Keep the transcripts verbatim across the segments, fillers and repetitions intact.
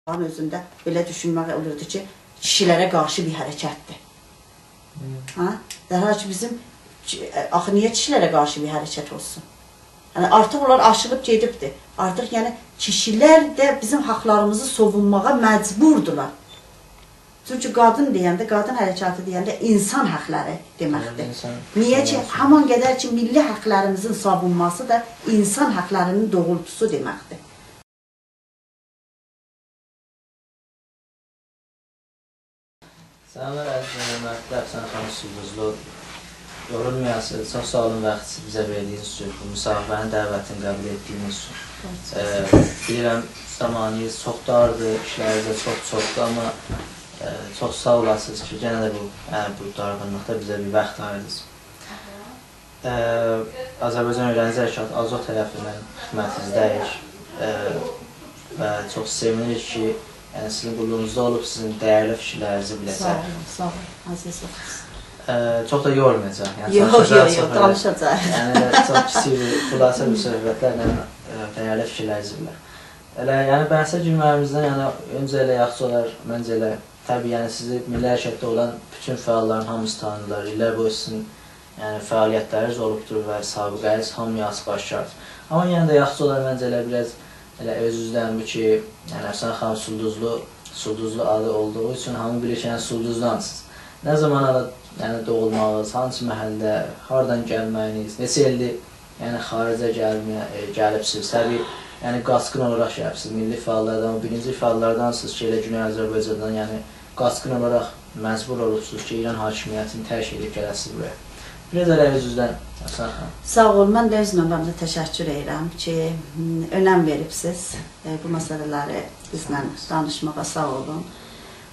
اونلارین اؤزونده بئله دوشونمک اولوردو کی، کیشی‌لره قارشی بیر حرکتدیر. هوم. هه؟ داها کی، بیزیم، آخی نییه کیشی‌لره قارشی بیر حرکت اولسون؟ یعنی، آرتیق اونلار آشیلیب گئدیبدیر. آرتیق، یعنی، کیشی‌لر ده بیزیم حاقلاریمیزی ساوونماغا مجبوردولار. چونکی قادین دئینده، قادین حرکاتی دئینده اینسان حاقلاری دئمکدیر. یعنی اینسان نییه کی، حاقلاری. همان قدر کی، میللی حاقلاریمیزین ساوونماسی دا اینسان حاقلاری‌نین دوغرولتوسو دئمکدیر. سلاملار، عزیز و حؤرمتلی افسانه خانیم سولدوزلو. یورولمایاسینیز، چوخ ساغ اولون واخت بیزه وئردیگینیز اوچون، بو مصاحبه‌نی، دعوتینی قبول ائتدیگینیز اوچون. ائ، بیلیرم، زامانینیز چوخ داردیر، ایشلرینیز ده چوخ چوخدور، آمما، ائ، چوخ ساغ اولاسینیز کی، یئنه ده بو، ائ، بو دارغینلیقدا بیزه بیر واخت آییردینیز. ائ، آذربایجان اؤیرنجی حرکاتی، آذوح طرفیندن خدمتینیزده‌ییک. ائ، و چوخ سئوینیریک کی، یعنی سیزین قوللوغونوزدا اولوب سیزین دیرلی فیکیرلرینیزی بیله‌جک. ساغ اولون، ساغ اولون، عزیز دوستوم. ائ، چوخ دا یورمایاجاق. یعنی یوخ، چالیشاجاق یوخ، یوخ، سؤهبت، دانیشاجاق. یعنی ائله چوخ کیچیک بیر خلاصه بیر سؤهبتلرله، ائ، دیرلی فیکیرلرینیزی بیلک. ائله، یعنی بحثه گیرمه‌ییمیزدن، یعنی اؤنجه ائله یاخشی اولار، منجه ائله طبیعی، یعنی سیزی میللی حرکتده اولان بوتون فعاللارین هامیسی تانیییرلار. ایللر بویو سیزین، یعنی، فعالیتلرینیز اولوبدور و سابقه‌نیز هامییا آچیق آشکاردیر. آمما یئنه ده یاخشی اولار منجه ائله بیر آز ائله اؤزونوزدن بو کی، یعنی، افسانه خانیم سولدوزلو، سولدوزلو آدی اولدوغو اوچون هامی بیلیر کی، یعنی، سولدوزدانسینیز. نه زامان هارا، یعنی، دوغولماغینیز، هانسی محلده، هاردان گلمه‌یینیز، نئچه ایلدیر یعنی خاریجه گلمه‌یه، ائ، گلیبسیز. طبیعی، یعنی قاچقین اولاراق گلیبسیز. میللی فعاللاردان، او بیرینجی فعاللاردانسینیز کی، ائله گونئی آذربایجاندان، یعنی قاچقین اولاراق مجبور اولوبسونوز کی، ایران حاکمیتینی ترک ائدیب گله‌سیز بورایا. بیر آز ائله اؤزونوزدن، افسانه خانیم. ساغ اول، من ده اؤز نوبه‌مده تشکر ائدیرم کی، م، اؤنم وئریبسیز، ائ، بو مسئله‌لری بیزله دانیشماغا، ساغ اولون.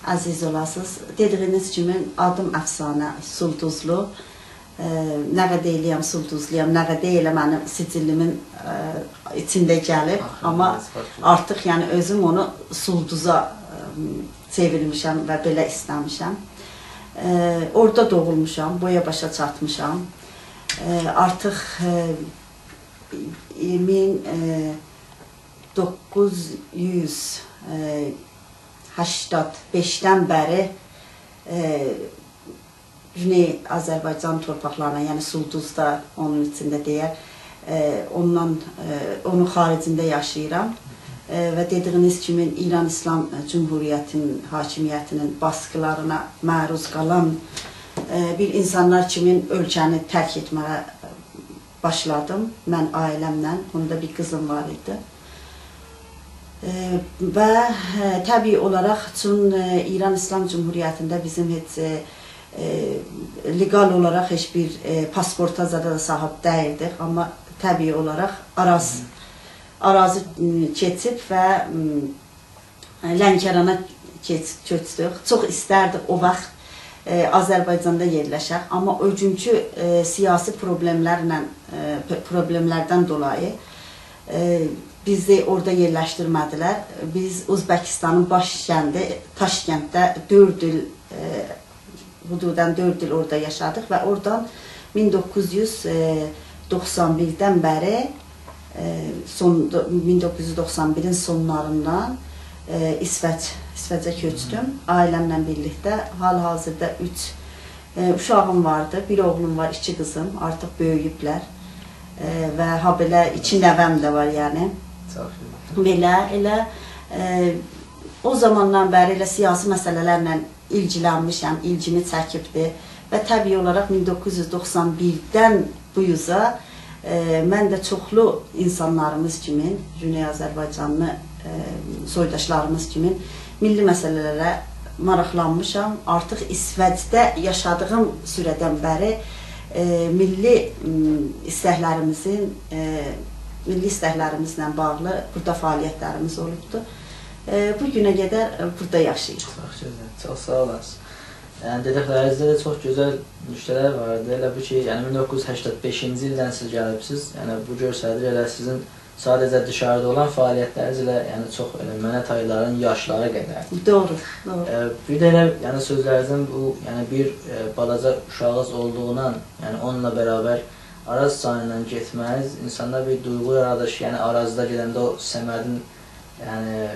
عزیز اولاسینیز. دئدیگینیز کیمی، آدیم افسانه سولدوزلو. ائ، نه قدر ائله‌یم سولدوزلویام، نه قدر ائله منیم سجیلیمین، ائ، ایچینده گلیب، آمما آرتیق، یعنی، اؤزوم اونو سولدوزا، ائ، چئویرمیشم و بئله ایسته‌میشم. ائ، اورادا دوغولموشام، بویا باشا چاتمیشام. ائ، آرتیق، ائ، مین، ائ، دوققوز یوز، ائ، هشتاد بئشدن بری، ائ، گونئی آذربایجان تورپاقلارینا، یعنی سولدوزدا، اونون ایچینده دئیک، ائ، اوندان، ائ، اونون خاریجینده یاشاییرام. ائ، و دئدیگینیز کیمی، ایران ایسلام جمهوریتی‌نین حاکمیتی‌نین باسقیلارینا معروض قالان، ائ، بیر اینسانلار کیمی اؤلکه‌نی ترک ائتمه‌یه باشلادیم. من عائله‌مله، اوندا بیر قیزیم وار ایدی. ائ، و، ائ، طبیعی اولاراق، چون، ائ، ایران ایسلام جمهوریتینده بیزیم هئچ، ائ، ائ، لئقال اولاراق هئچ بیر، ائ، پاسپورتا زادا دا صاحیب دئییلدیک، آمما طبیعی اولاراق آراز-، آرازی، م، کئچیب و، م، لنکرانا کئچ-، کؤچدوک. چوخ ایستردیک او واخت، ائ، آذربایجاندا یئرلشک، آمما او گونکو، ائ، سیاسی پروبلئملرله، ائ، پ-، پروبلئملردن دولایی، ائ، بیزی اورادا یئرلشدیرمه‌دیلر. بیز اؤزبکیستانین باش کندی تاشکندده دؤرد ایل، ائ، حدوداً دؤرد ایل اورادا یاشادیق و اورادان مین دوققوز یوز دوخسان بیردن بری، ائ، سون، مین دوققوز یوز دوخسان بیرین سونلاریندان، ائ، ایسوئچ، ایسوئچه کؤچدوم. عائله‌مله بیرلیکده حال-حاضردا اوچ، ائ، اوشاغیم واردی. بیر اوغلوم وار، ایکی قیزیم، آرتیق بؤیویوبلر. ائ، و هابئله ایکی نوه‌م ده وار، یعنی. چوخ گؤزل. بئله، ائله، ائ، او زاماندان بری ائله سیاسی مسئله‌لرله ایلگیلنمیشم، ایلگیمی چکیبدی. و طبیعی اولاراق مین دوققوز یوز دوخسان بیردن بو یوزا، ائ، من ده چوخلو اینسانلاریمیز کیمی، گونئی آذربایجانلی، ائ، سویداشلاریمیز کیمی میللی مسئله‌لره ماراقلانمیشام. آرتیق ایسوئچده یاشادیغیم سوره‌دن بری، ائ، میللی، م، ایستکلریمیزین، ائ، میللی ایستکلریمیزله باغلی بورادا فعالیتلریمیز اولوبدور. ائ، بو گونه قدر، ائ، بورادا یاشاییریق. چوخ گؤزل، چوخ ساغ اولاسینیز. یعنی، دئدیکلرینیزده ده چوخ گؤزل نکته‌لر واردی. ائله بو کی، یعنی، مین دوققوز یوز سکسن بئشینجی ایلدن سیز گلیبسیز. یعنی، بو گؤستریر ائله سیزین ساده‌جه دیشاریدا اولان فعالیتلرینیز ائله، یعنی، چوخ ائله منه تایلارین یاشلاری قدردیر. دوغرو، دوغرو. ائ، بیر ده ائله، یعنی، سؤزلرینیزین بو، یعنی، بیر، ائ، بالاجا اوشاغینیز اولدوغوندان، یعنی، اونونلا برابر آراز چاییندان گئتمه‌نیز اینساندا بیر دویغو یارادیر کی، یعنی، آرازدا گئدنده او صمدین، یعنی،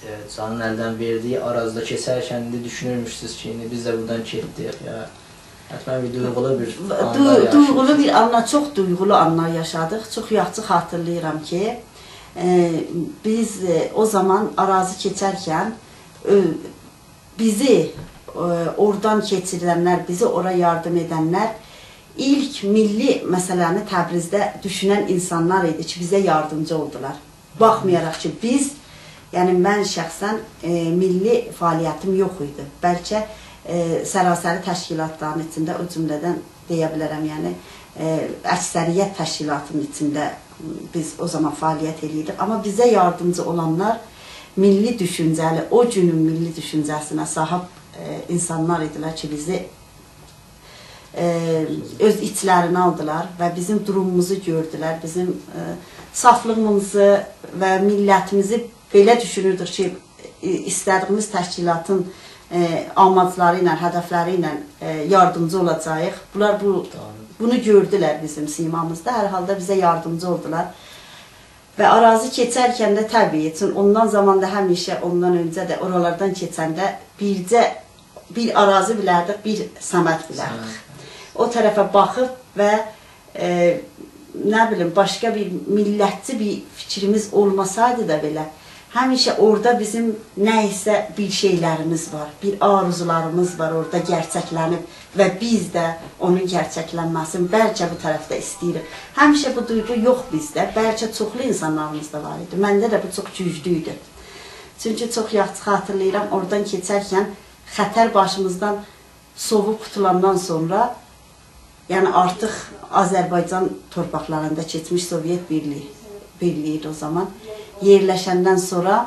ائ، جانین الدن وئردیگی آرازدا کئچرکن ایندی دوشونورموشسونوز کی، ایندی بیز ده بورادان گئتدیک، یا حتماً بیر دویغولو بیر دو-، آنلار دویغولو یاشاییرسینیز. بیر آنلار، چوخ دویغولو آنلار یاشادیق. چوخ یاخشی خاطیرلاییرام کی، ائ، بیز، ائ، او زامان آرازی کئچرکن، اؤ-، بیزی، ائ، اورادان کئچیردنلر، بیزی اورا یاردیم ائدنلر ایلک میللی مسئله‌نی تبریزده دوشونن اینسانلار ایدی کی، بیزه یاردیمجی اولدولار. باخمایاراق کی، بیز، یعنی من شخصاً، ائ، میللی فعالیتیم یوخ ایدی. بلکه، ائ، سراسری تشکیلاتلارین ایچینده، او جمله‌دن دئیه بیلرم، یعنی، ائ، اکثریت تشکیلاتین ایچینده بیز او زامان فعالیت ائله‌ییردیک. آمما بیزه یاردیمجی اولانلار میللی دوشونجه‌لی، او گونون میللی دوشونجه‌سینه صاحیب، ائ، اینسانلار ایدیلر کی، بیزی ائ، اؤز ایچلرینه آلدیلار و بیزیم دوروموموزو گؤردولر، بیزیم، ائ، صافلیغیمیزی و میللتیمیزی بئله دوشونوردوک کی، ائ، ایسته‌دیگیمیز تشکیلاتین، ائ، آماجلاری ایله، هدفلری ایله، ائ، یاردیمجی اولاجاغیق. بونلار بو، دوغرودور. بونو گؤردولر بیزیم سیمامیزدا. هر حالدا بیزه یاردیمجی اولدولار. و آرازی کئچرکن ده طبیعی، چون اوندان زاماندا همیشه، اوندان اؤنجه ده اورالاردان کئچنده بیرجه بیر آرازی بیلردیک، بیر صمد بیلردیک. صمد. او طرفه باخیب و، ائ، نه بیلیم، باشقا بیر میللتچی بیر فیکریمیز اولماسایدی دا بئله، همیشه اورادا بیزیم نه ایسه بیر شئیلریمیز وار، بیر آرزولاریمیز وار اورادا گئرچکلنیب و بیز ده اونون گئرچکلنمه‌سینی بلکه بو طرفده ایسته‌ییریک. همیشه بو دویغو یوخ بیزده، بلکه چوخلو اینسانلاریمیزدا وار ایدی. منده ده بو چوخ گوجلو ایدی. چونکی چوخ یاخشی خاطیرلاییرام، اورادان کئچرکن خطر باشیمیزدان سوووب قوتولاندان سونرا، یعنی آرتیق آذربایجان تورپاقلاریندا، کئچمیش سووئت بیرلیگی، بیرلیگی ایدی او زامان، یئرلشندن سونرا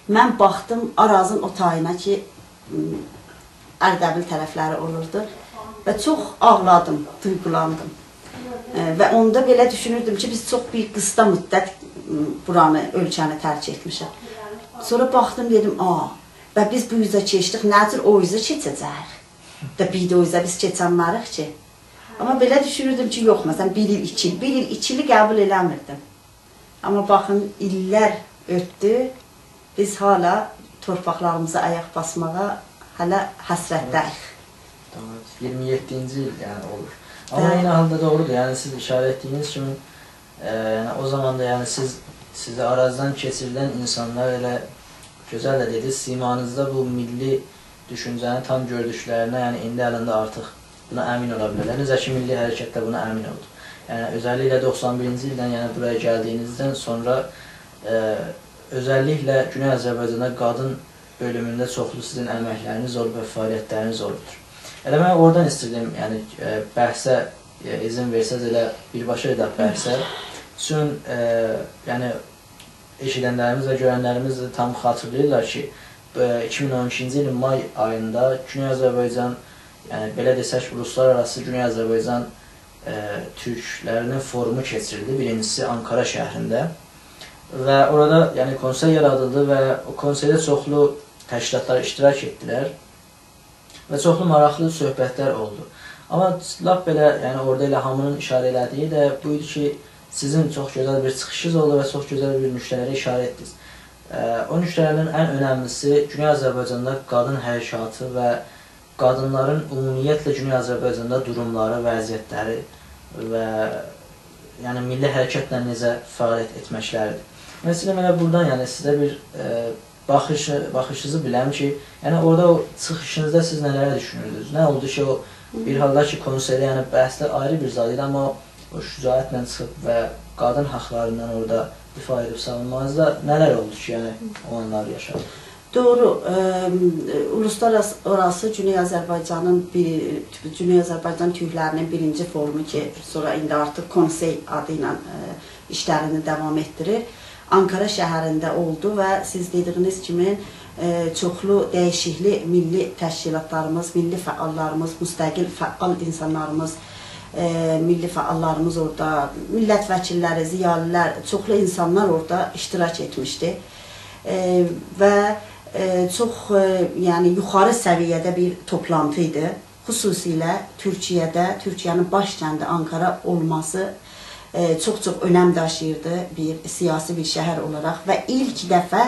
من باخدیم آرازین او تایینا کی، م، اردبیل طرفلری اولوردو و چوخ آغلادیم، دویغولاندیم. ائ، و اوندا بئله دوشونوردوم کی، بیز چوخ بیر قیسا مدت، م، بورانی، اؤلکه‌نی ترک ائتمیشیک. سونرا باخدیم، دئدیم، «آ، و بیز بو اوزه کئچدیک، نه جور او اوزه کئچه‌جه‌ییک؟ دا بیر ده او اوزه بیز کئچنمه‌ریک کی.» آمما بئله دوشونوردوم کی، یوخ، مثلا، بیر ایل، ایکی ایل، بیر ایل، ایکی ایلی قبول ائله‌میردیم. آمما باخین، ایللر اؤتدو، بیز هالا تورپاقلاریمیزا آیاق باسماغا هله حسرتده‌ییک. دوغرودور. اییرمی یئددینجی ایل، یعنی، اولور. آمما، بلی، عینی حالدا دوغرودور. یعنی، سیز ایشاره ائتدیگینیز کیمی، ائ، یعنی، او زامان دا، یعنی، سیز، سیزی آرازدان کئچیردن اینسانلار ائله گؤزل ده دئدینیز، سیمانیزدا بو میللی دوشونجه‌نی تام گؤردوکلرینه، یعنی، ایندی الینده آرتیق بونا امین اولا بیلرلر. نئجه کی، میللی حرکت ده بونا امین اولدو. یعنی، اؤزللیکله دوخسان بیرینجی ایلدن، یعنی، بورایا گلدیگینیزدن سونرا، ائ، اؤزللیکله گونئی آذربایجاندا قادین بؤلومونده چوخلو سیزین امکلرینیز اولوب و فعالیتلرینیز اولوبدور. ائله من اورادان ایسته‌ییردیم، یعنی، ائ، بحثه، ائ، اذن وئرسز، ائله بیرباشا گئدک بحثه. چون، ائ، یعنی، ائشیدنلریمیز و گؤرنلریمیز ده تام خاطیرلاییرلار کی، ائ، ایکی مین اون ایکینجی ایلین مای آییندا گونئی آذربایجان، یعنی، بئله دئسک، اولوسلارآراسی گونئی آذربایجان، ائ، تورکلرینین فورومو کئچیریلدی. بیرینجیسی آنکارا شهرینده. و اورادا، یعنی، کونسئی یارادیلدی و او کونسئیده چوخلو تشکیلاتلار اشتراک ائتدیلر و چوخلو ماراقلی صحبتلر اولدو. آمما لاپ بئله، یعنی، اورادا ائله هامینین ایشاره ائله‌دیگی ده بو ایدی کی، سیزین چوخ گؤزل بیر چیخیشینیز اولدو و چوخ گؤزل بیر نکته‌لره ایشاره ائتدینیز. ائ، او نکته‌لردن ان اؤنملیسی گونئی آذربایجاندا قادین حرکاتی و قادینلارین عمومیتله گونئی آذربایجاندا دوروملاری، وضعیتلری و، یعنی، میللی حرکتله نئجه فعالیت ائتمکلریدیر. مثلا، ائله بورادان، یعنی، سیزه بیر، ائ، باخیش، باخیشینیزی بیلم کی، یعنی، اورادا او چیخیشینیزدا سیز نه‌لری دوشونوردونوز؟ نه اولدو کی، او بیر حالدا کی، کونسئیده، یعنی، بحثلر آیری بیر زاد ایدی، آمما او شجاعتله چیخیب و قادین حاقلاریندان اورادا دفاع ائدیب ساوونمانیزدا نه‌لر اولدو کی، یعنی، او آنلاری یاشادینیز؟ دوغرو، ائ، اولوسلارآراسی گونئی آذربایجانین بیر، گونئی آذربایجان تورکلرینین بیرینجی فورومو کی، سونرا ایندی آرتیق کونسئی آدی ایله، ائ، ایشلرینی داوام ائتدیریر، آنکارا شهرینده اولدو و سیز دئدیگینیز کیمی، ائ، چوخلو دییشیکلی میللی تشکیلاتلاریمیز، میللی فعاللاریمیز، مستقل فعال اینسانلاریمیز، ائ، میللی فعاللاریمیز اورادا، میللت وکیللری، ضیالیلار، چوخلو اینسانلار اورادا اشتراک ائتمیشدی. ائ، و، ائ، چوخ، ائ، یعنی، یوخاری سویه‌ده بیر توپلانتی ایدی. خصوصیله تورکیه‌ده، تورکیه‌نین باشکندی آنکارا اولماسی، ائ، چوخ-چوخ اؤنم داشیییردی بیر سیاسی بیر شهر اولاراق و ایلک دفعه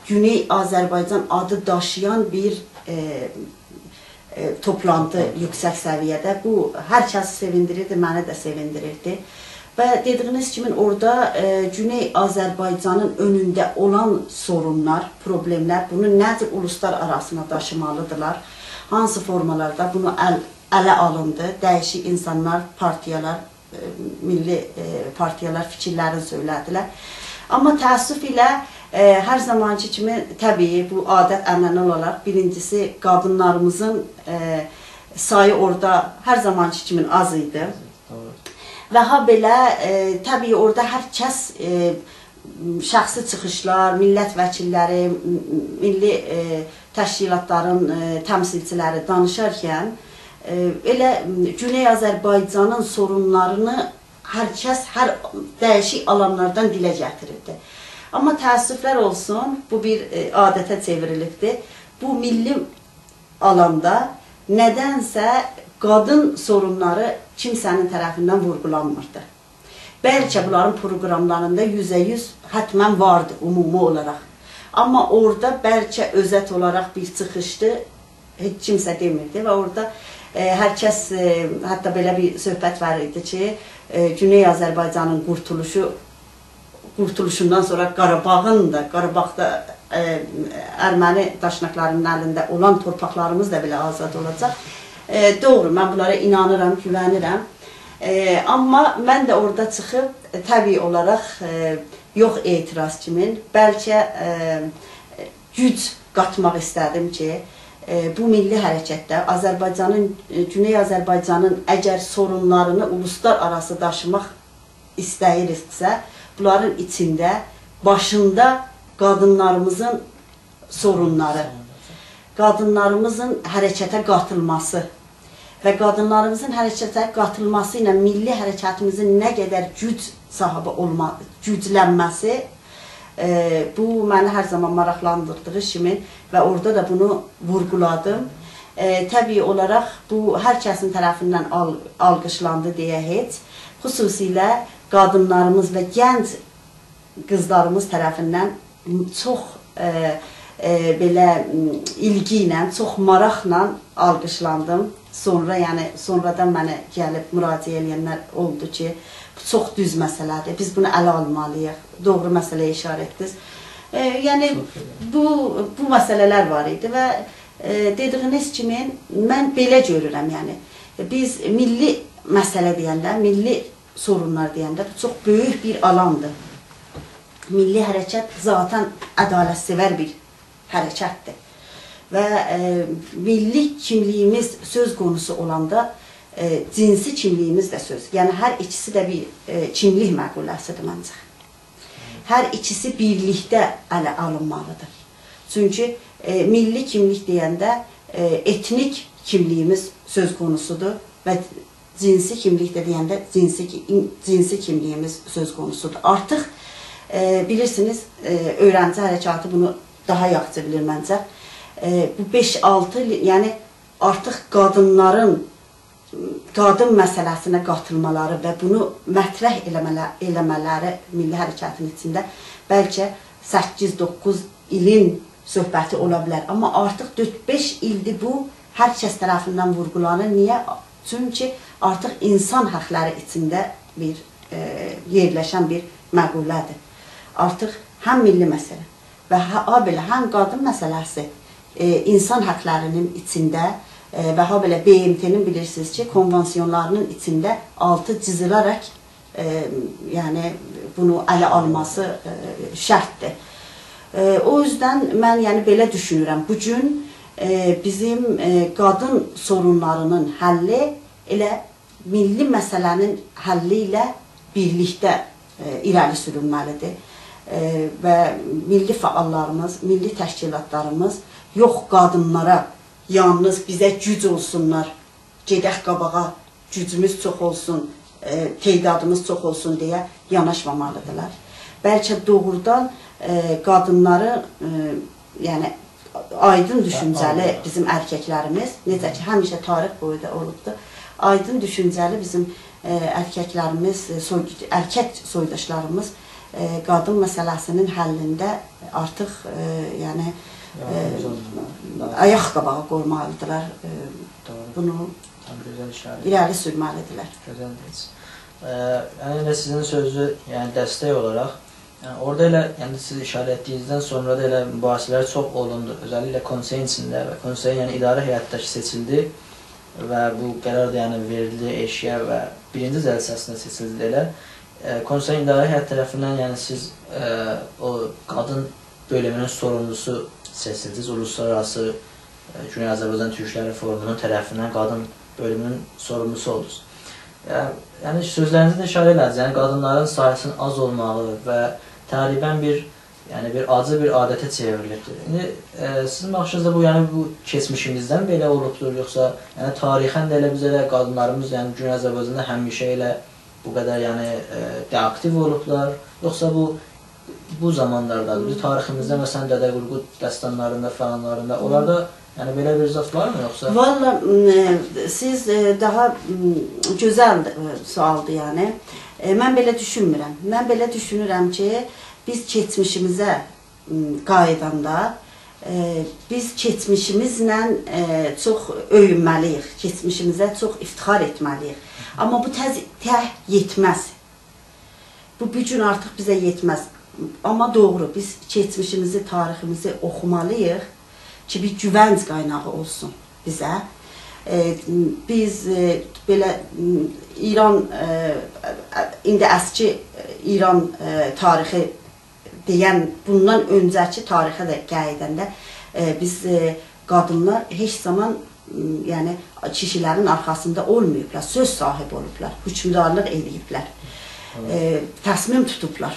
گونئی آذربایجان آدی داشییان بیر، ائ، ائ، توپلانتی یوکسک سویه‌ده. بو، هر کسی سئویندیریردی، منی ده سئویندیریردی. و دئدیگینیز کیمی اورادا، ائ، گونئی آذربایجانین اؤنونده اولان سورونلار، پروبلئملر، بونو نه جور اولوسلار آراسینا داشیمالیدیرلار، هانسی فورمالاردا بونو ال-، اله آلیندی. دییشیک اینسانلار، پارتییالار، ائ، میللی، ائ، پارتییالار فیکیرلرینی سؤیله‌دیلر. آمما تأسف ایله، ائ، هر زامانکی کیمی، طبیعی، بو عادت عنعنه اولاراق بیرینجیسی قادینلاریمیزین، ائ، سایی اورادا هر زامانکی کیمی آز ایدی. دوغرو. و هابئله، ائ، طبیعی اورادا هر کس، ائ، شخصی چیخیشلار، میللت وکیللری، م-، م-، میللی، ائ، تشکیلاتلارین، ائ، تمثیلچیلری دانیشارکن، ائ، ائله، م، گونئی آذربایجانین سورونلارینی هر کس، هر دییشیک آلانلاردان دیله گتیریردی. آمما تأسفلر اولسون، بو بیر، ائ، عادته چئوریلیبدی. بو میللی آلاندا ندنسه قادین سورونلاری کیمسه‌نین طرفیندن وورغولانمیردی. بلکه بونلارین پروقراملاریندا یوزه یوز حتماً واردی عمومی اولاراق. آمما اورادا بلکه اؤزت اولاراق بیر چیخیشدی، هئچ کیمسه دئمیردی و اورادا، ائ، هر کس، ائ، حتی بئله بیر صحبت وار ایدی کی، ائ، گونئی آذربایجانین قورتولوشو، قورتولوشوندان سونرا قاراباغین دا، قاراباغدا، ائ، ارمنی داشناقلارینین الینده اولان تورپاقلاریمیز دا بئله آزاد اولاجاق. ائ، دوغرو، من بونلارا اینانیرام، گوونیرم. ائ، آمما من ده اورادا چیخیب، ائ، طبیعی اولاراق، ائ، یوخ اعتراض کیمین، بلکه، ائ، گوج قاتماق ایسته‌دیم کی، ائ، بو میللی حرکتده آذربایجانین، ائ، گونئی آذربایجانین اگر سورونلارینی اولوسلار آراسی داشیماق ایسته‌ییریکسه، بونلارین ایچینده باشیندا قادینلاریمیزین سورونلاری، قادینلاریمیزین حرکته قاتیلماسی و قادینلاریمیزین حرکته قاتیلماسی ایله میللی حرکتیمیزین نه قدر گوج صاحیبی اولما-، گوجلنمه‌سی، ائ، بو منی هر زامان ماراقلاندیردیغی کیمی و اورادا دا بونو وورغولادیم. ائ، طبیعی اولاراق بو هر کسین طرفیندن آل-، آلقیشلاندی دئیه هئچ. خصوصیله قادینلاریمیز و گنج قیزلاریمیز طرفیندن چوخ، ائ، ائ، بئله، م، ایلگی ایله، چوخ ماراقلا آلقیشلاندیم. سونرا، یعنی، سونرادان منه گلیب مراجعه ائله‌ینلر اولدو کی، بو چوخ دوز مسئله‌دیر، بیز بونو اله آلمالی‌ییق. دوغرو مسئله‌یه اشاره ائتدینیز. ائ، یعنی، چوخ گؤزل. بو، بو مسئله‌لر وار ایدی و، ائ، دئدیگینیز کیمی، من بئله گؤرورم، یعنی، بیز میللی مسئله دئینده، میللی سورونلار دئینده، بو چوخ بؤیوک بیر آلاندیر. میللی حرکت ذاتاً عدالت‌سئور بیر حرکتدیر. و، ائ، میللی کیملیگیمیز سؤز قونوسو اولاندا، ائ، جنسی کیملیگیمیز ده سؤز. یعنی، هر ایکیسی ده بیر، ائ، کیملیک مقوله‌سیدیر منجه. هر ایکیسی بیرلیکده اله آلینمالیدیر. چونکی، ائ، میللی کیملیک دئینده، ائ، ائتنیک کیملیگیمیز سؤز قونوسودور و جنسی کیملیک ده دئینده جنسی کی-، این-، جنسی کیملیگیمیز سؤز قونوسودور. آرتیق، ائ، بیلیرسینیز، ائ، اؤیرنجی حرکاتی بونو داها یاخشی بیلیر منجه. ائ، بو بئش-آلتی ایل، یعنی آرتیق قادینلارین قادین مسئله‌سینه قاتیلمالاری و بونو مطرح ائله‌مه‌له-، ائله‌مه‌لری میللی حرکتین ایچینده بلکه سککیز-دوققوز ایلین صحبتی اولا بیلر. آمما آرتیق دؤرد-بئش ایلدیر بو هر کس طرفیندن وورغولانیر. نییه؟ چونکی آرتیق اینسان حاقلاری ایچینده بیر، ائ، یئرلشن بیر مقوله‌دیر. آرتیق هم میللی مسئله و ها-، هابئله هم قادین مسئله‌سی، ائ، اینسان حاقلارینین ایچینده، ائ، و هابئله ب م ت-نین، بیلیرسینیز کی، کونوانسیونلارینین ایچینده آلتی جیزیلاراق، ائ، یعنی بونو اله آلماسی، ائ، شرطدیر. ائ، او یوزدن من، یعنی، بئله دوشونورم. بو گون، ائ، بیزیم، ائ، قادین سورونلارینین حلی ائله میللی مسئله‌نین حلی ایله بیرلیکده، ائ، ایره‌لی سورولمه‌لیدیر. ائ، و میللی فعاللاریمیز، میللی تشکیلاتلاریمیز یوخ قادینلارا یالنیز بیزه گوج اولسونلار، گئدک قاباغا، گوجوموز چوخ اولسون، ائ، تعدادیمیز چوخ اولسون دئیه یاناشمامالیدیرلار. بلکه دوغرودان، ائ، قادینلاری، ائ، یعنی آیدین دوشونجه‌لی، آنلاییرلار، بیزیم ارککلریمیز، نئجه کی، همیشه تاریخ بویو دا اولوبدور. آیدین دوشونجه‌لی بیزیم، ائ، ارککلریمیز، ائ، سوی-، ارکک سویداشلاریمیز، ائ، قادین مسئله‌سینین حلینده آرتیق، ائ، یعنی، یاردیمجی ائ، اولمالیدیرلار. آیاق قاباغا قویمالیدیرلار، ائ، دوغرو. بونو تام گؤزل ایشاره. ایره‌لی سورمه‌لیدیرلر. گؤزل دئدینیز. ائ، یعنی ائله سیزین سؤزو، یعنی دستک اولاراق، یعنی اورادا ائله، یعنی سیز ایشاره ائتدیگینیزدن سونرا دا ائله مباحثه‌لر چوخ اولوندو. اؤزللیکله کونسئیین ایچینده و کونسئیین، یعنی اداره هیئتی کی سئچیلدی و بو قرار دا، یعنی وئریلدی ائشییه و بیرینجی جلسه‌سینده سئچیلدی ائله. ائ، کونسئیین اداره هیئتی طرفیندن، یعنی سیز، ائ، او قادین بؤلومونون سوروملوسو سئچیلدینیز. اولوسلارآراسی، ائ، گونئی آذربایجان تورکلری فورومونون طرفیندن قادین بؤلومونون سوروملوسو اولدونوز. ائ، یعنی سؤزلرینیزده ده ایشاره ائله‌دینیز، یعنی قادینلارین ساییسینین آز اولماغی و تقریباً بیر، یعنی بیر آجی بیر عادته چئوریلیبدیر. ایندی، ائ، سیزین باخیشینیزدا بو، یعنی بو کئچمیشیمیزدن بئله اولوبدور، یوخسا، یعنی تاریخاً ده ائله بیز ائله قادینلاریمیز، یعنی گونئی آذربایجاندا همیشه ائله بو قدر، یعنی، ائ، دئاکتیو اولوبلار، یوخسا بو، بو زامانلاردادیر؟ بیز تاریخیمیزده، مثلاً، دده قورقود داستانلاریندا، فلانلاریندا، اونلاردا، یعنی، بئله بیر زاد وارمی، یوخسا؟ والله، م، سیز، ائ، داها، م، گؤزل، ائ، سؤالدیر، یعنی. ائ، من بئله دوشونمورم. من بئله دوشونورم کی، بیز کئچمیشیمیزه م، قاییداندا، ائ، بیز کئچمیشیمیزله، ائ، چوخ اؤیونمه‌لی‌ییک، کئچمیشیمیزه چوخ افتخار ائتمه‌لی‌ییک. آمما بو تز-، تک یئتمز. بو، بو گون آرتیق بیزه یئتمز. آمما دوغرو، بیز کئچمیشیمیزی، تاریخیمیزی اوخومالی‌ییق کی، بیر گوونج قایناغی اولسون بیزه. ائ، بیز، ائ، بئله، م، ایران، ائ، ائ، ایندی اسکی، ائ، ایران، ائ، تاریخی دئین، بوندان اؤنجه‌کی تاریخه ده قاییداندا، ائ، بیز، ائ، قادینلار هئچ زامان، م، یعنی، کیشیلرین آرخاسیندا اولماییبلار، سؤز صاحیبی اولوبلار، حکمدارلیق ائله‌ییبلر، هی. ائ، تصمیم توتوبلار.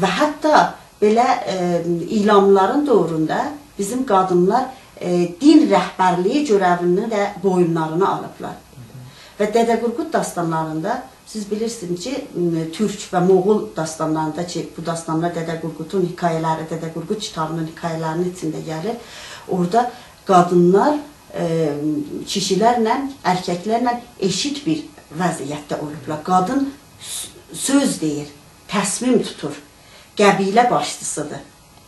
و حتی بئله، ائ، ایلاملارین دؤورونده بیزیم قادینلار، ائ، دین رهبرلیگی گؤره‌وینی ده بویونلارینا آلیبلار. هی هی. و دده قورقود داستانلاریندا سیز بیلیرسینیز کی، م، تورک و موغول داستانلاریندا کی، بو داستانلار دده قورقودون حکایه‌لری، دده قورقود کیتابینین حکایه‌لرینین ایچینده گلیر. اورادا قادینلار، ائ، کیشیلرله، ارککلرله ائشیت بیر وضعیتده اولوبلار. قادین س-، سؤز دئییر، تصمیم توتور، قبیله باشچیسیدیر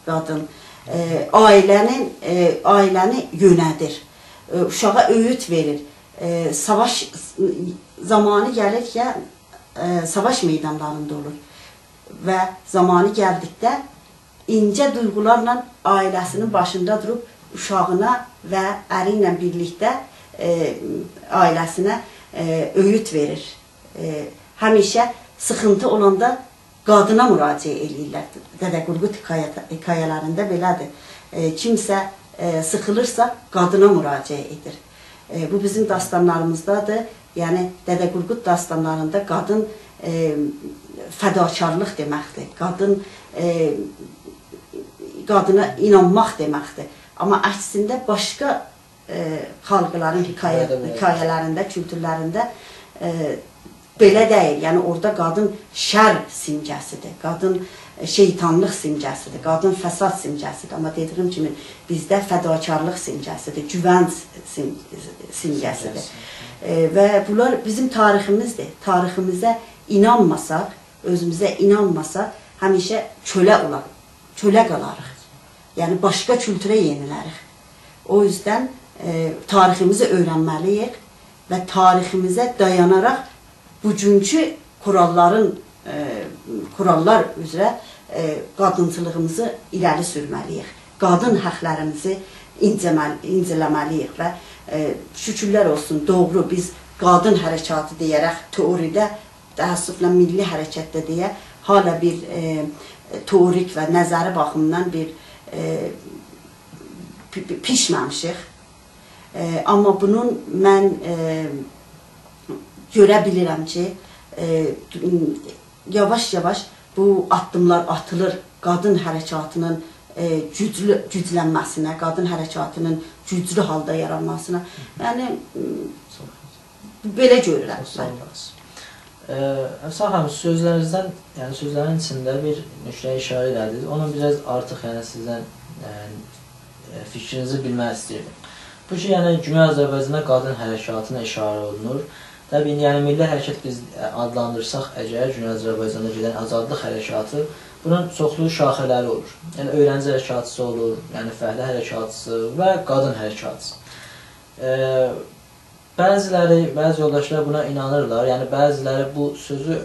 قادین. ائ، عائله‌نین، ائ، عائله‌نی یؤنه‌دیر. ائ، اوشاغا اؤیود وئریر. ائ، ساواش زامانی گلیر کی، ائ، ساواش میدانلاریندا اولور. و زامانی گلدیکده اینجه دویغولارلا عائله‌سینین باشیندا دوروب اوشاغینا و اری ایله بیرلیکده، ائ، عائله‌سینه، ائ، اؤیود وئریر. ائ، همیشه سیخینتی اولاندا قادینا مراجعه ائله‌ییرلر. دده قورقود حکایت-، حکایه‌لرینده بئله‌دیر. ائ، کیمسه، ائ، سیخیلیرسا، قادینا مراجعه ائدیر. ائ، بو بیزیم داستانلاریمیزدادیر. یعنی، دده قورقود داستانلاریندا قادین، ائ، فداکارلیق دئمکدیر. قادین، ائ، قادینا اینانماق دئمکدیر. آمما عکسینده باشقا ائ، خالقلارین حکایه-، حکایه‌لرده، حکایه‌لرینده، کولتورلرینده، ائ، بئله دئییل. یعنی، اورادا قادین شر سیمگه‌سیدیر، قادین، ائ، شیطانلیق سیمگه‌سیدیر، قادین فساد سیمگه‌سیدیر. آمما دئدیگیم کیمی، بیزده فداکارلیق سیمگه‌سیدیر، گوونج سیم-، سیمگه‌سیدیر. سیمگه‌سی. ائ، و بونلار بیزیم تاریخیمیزدیر. تاریخیمیزه اینانماساق، اؤزوموزه اینانماساق، همیشه کؤله اولاق، کؤله قالاریق. یعنی، باشقا کولتوره یئنیلریک. او یوزدن، ائ، تاریخیمیزی اؤیرنمه‌لی‌ییک و تاریخیمیزه دایاناراق بوگونکو کوراللارین، ائ، کوراللار اوزره، ائ، قادینچیلیغیمیزی ایره‌لی سورمه‌لی‌ییک. قادین حاقلاریمیزی اینجه‌مل-، اینجه‌له‌مه‌لی‌ییک و، ائ، شوکورلر اولسون، دوغرو، بیز قادین حرکاتی دئیه‌رک تئوریده، تأسفله میللی حرکتده دئیه، حالا بیر، ائ، تئوریک و نظری باخیمدان بیر، ائ، پی-، پی-، پیشمه‌میشیک. ائ، آمما بونون من، ائ، گؤره بیلیرم کی، ائ، یاواش-یاواش بو آددیملار آتیلیر قادین حرکاتینین، ائ، گوجلو، گوجلنمه‌سینه، قادین حرکاتینین گوجلو حالدا یارانماسینا. یعنی، م، بئله گؤرورم. چوخ ساغ اولاسیز. ائ، افسانه خانیم، سؤزلرینیزدن، یعنی سؤزلرین ایچینده بیر نکته‌یه ایشاره ائله‌دینیز. اونو بیر آز آرتیق، یعنی سیزدن، یعنی، ائ، فیکرینیزی بیلمک ایسته‌ییردیم. بو کی، یعنی گونئی آذربایجاندا قادین حرکاتینا ایشاره اولونور. طبیعی، یعنی میللی حرکت بیز، ائ، آدلاندیرساق اگر گونئی آذربایجاندا گئدن آزادلیق حرکاتی، بونون چوخلو شاخه‌لری اولور. یعنی اؤیرنجی حرکاتیسی اولور، یعنی فعله حرکاتیسی و قادین حرکاتیسی. ائ، بعضی‌لری، بعضی یولداشلار بونا اینانیرلار. یعنی بعضی‌لری بو سؤزو، ائ،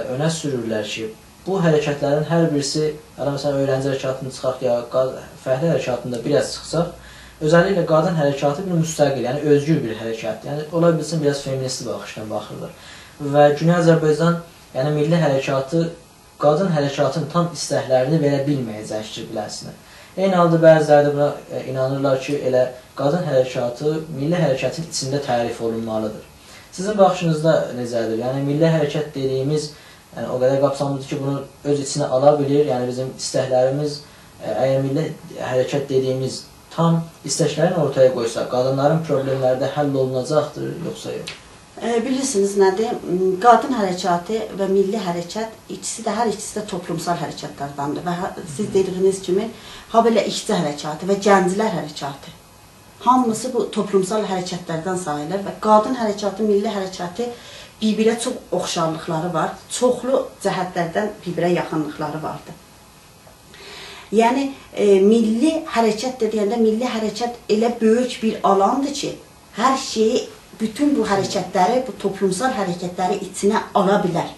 اؤنه سورورلر کی، بو حرکتلرین هر بیریسی، هله مثلا اؤیرنجی حرکاتینی چیخاق یا قاد-، فعله حرکاتینی دا بیر آز چیخساق، اؤزللیکله قادین حرکاتی بیر مستقل، یعنی اؤزگور بیر حرکتدیر. یعنی اولا بیلسین بیر آز فمینیستی باخیشدان باخیرلار. و گونئی آذربایجان، یعنی میللی حرکاتی قادین حرکاتین تام ایستکلرینی وئره بیلمه‌یه‌جکدیر بیله‌سینه. عینی حالدا بعضی‌لری ده بونا، ائ، اینانیرلار کی، ائله قادین حرکاتی میللی حرکتین ایچینده تعریف اولونمالیدیر. سیزین باخیشینیزدا نئجه‌دیر؟ یعنی میللی حرکت دئدیگیمیز، یعنی او قدر قاپساملیدیر کی، بونو اؤز ایچینه آلا بیلیر. یعنی بیزیم ایستکلریمیز، ائ، اگر میللی حرکت دئدیگیمیز تام ایستکلرینی اورتایا قویسا، قادینلارین پروبلئملری ده حل اولوناجاقدیر، یوخسا یوخ؟ ائ، بیلیرسینیز نه‌دیر؟ م، قادین حرکاتی و میللی حرکت ایکیسی ده، هر ایکیسی ده توپلومسال حرکتلردندیر و ها-، سیز دئدیگینیز کیمی، هابئله ایشچی حرکاتی و گنجلر حرکاتی، هامیسی بو توپلومسال حرکتلردن ساییلیر و قادین حرکاتی، میللی حرکاتی بیر-بیره چوخ اوخشارلیقلاری وار، چوخلو جهتلردن بیر-بیره یاخینلیقلاری واردیر. یعنی، ائ، میللی حرکت ده دئینده، میللی حرکت ائله بؤیوک بیر آلاندیر کی، هر شئیی، بوتون بو حرکتلری، بو توپلومسال حرکتلری ایچینه آلا بیلر.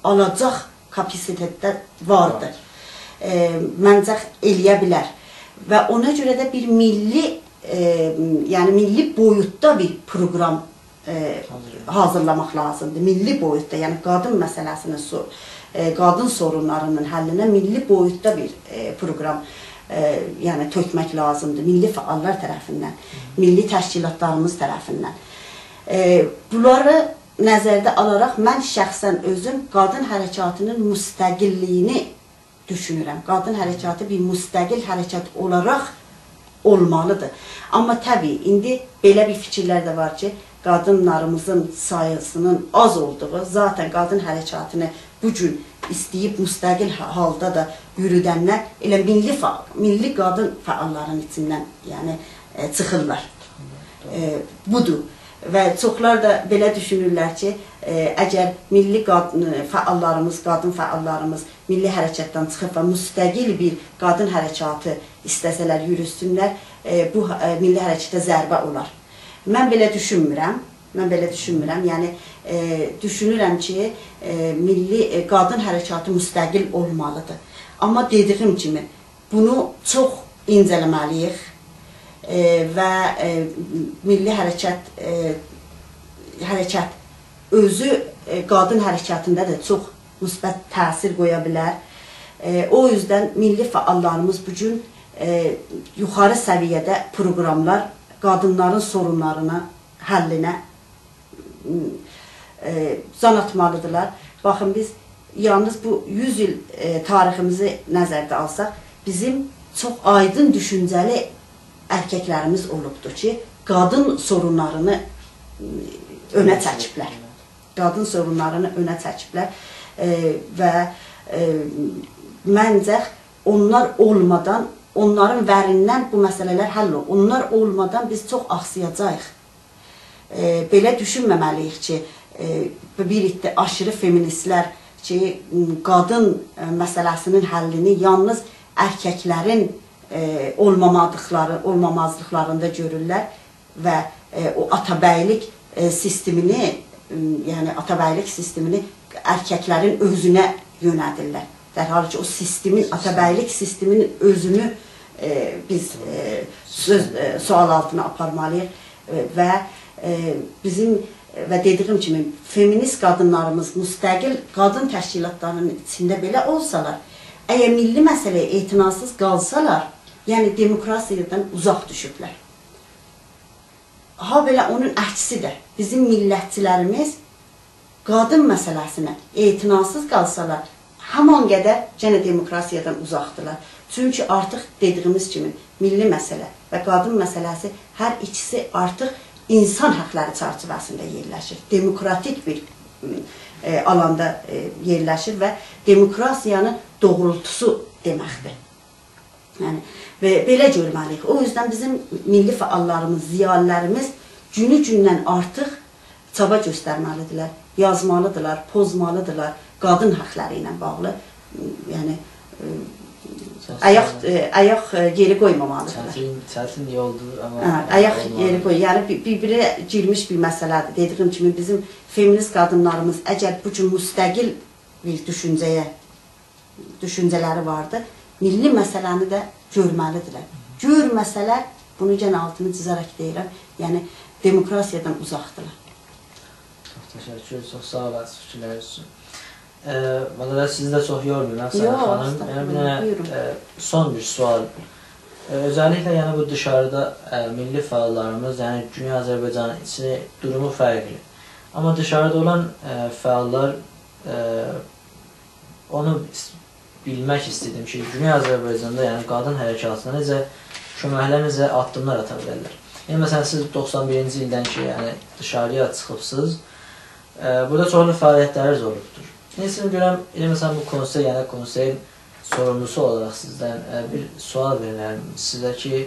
آلاجاق کاپاسیته‌ده واردیر. ائ، منجه ائلیه بیلر. و اونا گؤره ده بیر میللی، ائ، یعنی میللی بویوتدا بیر پروقرام ائ، حاضیرلاماق. حاضیرلاماق لازیمدیر. میللی بویوتدا، یعنی قادین مسئله‌سینین سو-، ائ، قادین سورونلارینین حلینه میللی بویوتدا بیر، ائ، پروقرام، ائ، یعنی تؤکمک لازیمدیر. میللی فعاللار طرفیندن، میللی تشکیلاتلاریمیز طرفیندن. ائ، بونلاری نظرده آلاراق من شخصاً اؤزوم قادین حرکاتینین مستقللیگینی دوشونورم. قادین حرکاتی بیر مستقل حرکت اولاراق اولمالیدیر. آمما طبیعی، ایندی بئله بیر فیکیرلر ده وار کی، قادینلاریمیزین ساییسینین آز اولدوغو، ذاتاً قادین حرکاتینی بو گون ایسته‌ییب مستقل حا-، حالدا دا یورودنلر ائله میللی فعال، میللی قادین فعاللارین ایچیندن، یعنی، ائ، چیخیرلار. ائ، بودور. و چوخلار دا بئله دوشونورلر کی، ائ، اگر میللی قاد-، فعاللاریمیز، قادین فعاللاریمیز میللی حرکتدن چیخیب و مستقل بیر قادین حرکاتی ایسته‌سه‌لر، یوروتسونلر، ائ، بو، ائ، میللی حرکته ضربه اولار. من بئله دوشونمورم. من بئله دوشونمورم. یعنی، ائ، دوشونورم کی، ائ، میللی، ائ، قادین حرکاتی مستقل اولمالیدیر. آمما دئدیگیم کیمی، بونو چوخ اینجه‌له‌مه‌لی‌ییک، ائ، و، ائ، میللی حرکت، ائ، حرکت اؤزو، ائ، قادین حرکتینده ده چوخ مثبت تأثیر قویا بیلر. ائ، او یوزدن میللی فعاللاریمیز بو گون، ائ، یوخاری سویه‌ده پروقراملار قادینلارین سورونلارینا، حلینه ائ، جان آتمالیدیرلار. باخین، بیز یالنیز بو یوز ایل، ائ، تاریخیمیزی نظرده آلساق، بیزیم چوخ آیدین دوشونجه‌لی ارککلریمیز اولوبدور کی، قادین سورونلارینی، ائ، اؤنه چکیبلر. قادین سورونلارینی اؤنه چکیبلر. ائ، و، ائ، منجه اونلار اولمادان، اونلارین وریندن بو مسئله‌لر حل اولور. اونلار اولمادان بیز چوخ آخسایاجاغیق. ائ، بئله دوشونمه‌مه‌لی‌ییک کی، ائ، بیر عده آشیری فمینیستلر کی، م، قادین، ائ، مسئله‌سینین حلینی یالنیز ارککلرین، ائ، اولمامادیقلاری، اولمامازلیقلاریندا گؤرورلر و، ائ، او آتابیلیک، ائ، سیستمینی، م، یعنی آتابیلیک سیستمینی ارککلرین اؤزونه یؤنلدیرلر. در حالی کی، او سیستمین، آتابیلیک سیستمینین اؤزونو، ائ، بیز، ائ، سؤز، ائ، سؤال آلتینا آپارمالی‌ییق. ائ، و، ائ، بیزیم، ائ، و دئدیگیم کیمی، فمینیست قادینلاریمیز مستقل قادین تشکیلاتلارینین ایچینده بئله اولسالار، اگر میللی مسئله‌یه اعتناسیز قالسالار، یعنی دموکراسیادان اوزاق دوشوبلر. هابئله اونون عکسی ده، بیزیم میللتچیلریمیز قادین مسئله‌سینه اعتناسیز قالسالار، همان قدر گئنه دموکراسیادان اوزاقدیرلار. چونکی آرتیق دئدیگیمیز کیمی میللی مسئله و قادین مسئله‌سی هر ایکیسی آرتیق اینسان حاقلاری چرچیوه‌سینده یئرلشیر. دموکراتیک بیر، ائ، آلاندا، ائ، یئرلشیر و دموکراسیانین دوغرولتوسو دئمکدیر. یعنی، و بئله گؤرمه‌لی‌ییک. او یوزدن بیزیم میللی فعاللاریمیز، ضیالیلاریمیز گونو گوندن آرتیق چابا گؤسترمه‌لی‌دیرلر، یازمالی‌دیرلار، پوزمالی‌دیرلار قادین حاقلاری ایله باغلی. یعنی، ائ، چتین. آیاق، ائ، آیاق، ائ، یئری قویمامالی‌دیرلار. چتین، چتین یولدور، آمما هه، آیاق اولمالی. یئری قوی-، یعنی بیر، بیر-بیره گیرمیش بیر مسئله‌دیر. دئدیییم کیمی، بیزیم فمینیست قادینلاریمیز اگر بو گون مستقل بیر دوشونجه‌یه، دوشونجه‌لری واردی، میللی مسئله‌نی ده گؤرمه‌لی‌دیرلر. گؤرمه‌سه‌لر، بونو یئنه آلتینی جیزاراق دئییرم، یعنی دموکراسیادان اوزاقدیرلار. چوخ تشکر، چوخ ساغ اولاسینیز فیکیرلرینیز اوچون. ائ، والله سیزی ده چوخ یورماییم، افسانه خانیم. یوخ، استغفرالله، بویورون. یعنی، بیر دنه، ائ، سون بیر سؤال. ائ، اؤزللیکله، یعنی، بو دیشاریدا، ائ، میللی فعاللاریمیز، یعنی، گونئی آذربایجانین ایچی دورومو فرقلی. آمما دیشاریدا اولان، ائ، فعاللار، ائ، اونو ایس-، بیلمک ایسته‌دیم کی، گونئی آذربایجاندا، یعنی، قادین حرکاتینا نئجه کؤمکلر، نئجه آددیملار آتا بیلرلر؟ یعنی، مثلا، سیز دوخسان بیرینجی ایلدن کی، یعنی، دیشارییا چیخیبسینیز، ائ، بورادا چوخلو فعالیتلرینیز اولوبدور. ایندی سیزین گؤرم، ائله مثلا، بو کونسئی، یعنی کونسئیین سوروملوسو اولاراق سیزدن، ائ، بیر سؤال وئریرم سیزه کی،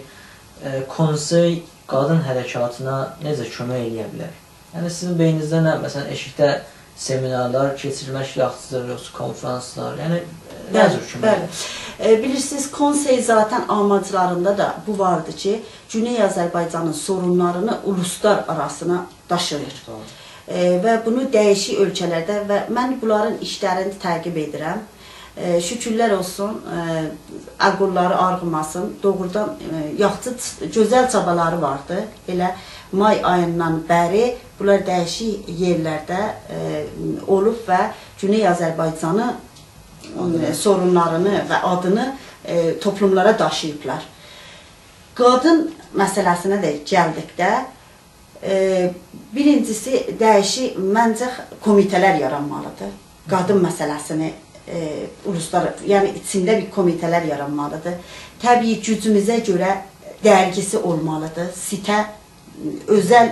ائ، کونسئی قادین حرکاتینا نئجه کؤمک ائله‌یه بیلر؟ یعنی سیزین بئینینیزده نه، مثلا، ائشیکده سمینارلار کئچیرمک، یاخشیدیر، یوخسا کنفرانسلار، یعنی، ائ، نه بلی، جور کؤمک بلی. ائله‌یه؟ ائ، بیلیرسینیز، کونسئی ذاتا آماجلاریندا دا بو واردی کی، گونئی آذربایجانین سورونلارینی اولوسلار آراسینا داشیییر. دوغرو. ائ، و بونو دییشیک اؤلکه‌لرده و من بونلارین ایشلرینی تعقیب ائدیرم. ائ، شوکورلر اولسون، ائ، آقللاری آغریماسین. دوغرودان، ائ، یاخشی، گؤزل چابالاری واردی. ائله مای آییندان بری بونلار دییشیک یئرلرده، ائ، اولوب و گونئی آذربایجانی، ائ، آدینی. سورونلارینی و آدینی، ائ، توپلوملارا داشیییبلار. قادین مسئله‌سینه ده گلدیکده، ائ، بیرینجیسی، دییشیک، منجه، کومیته‌لر یارانمالیدیر. قادین مسئله‌سینی، ائ، اولوسلار، یعنی ایچینده بیر کومیته‌لر یارانمالیدیر. طبیعی گوجوموزه گؤره درگیسی اولمالیدیر. سیته، اؤزل،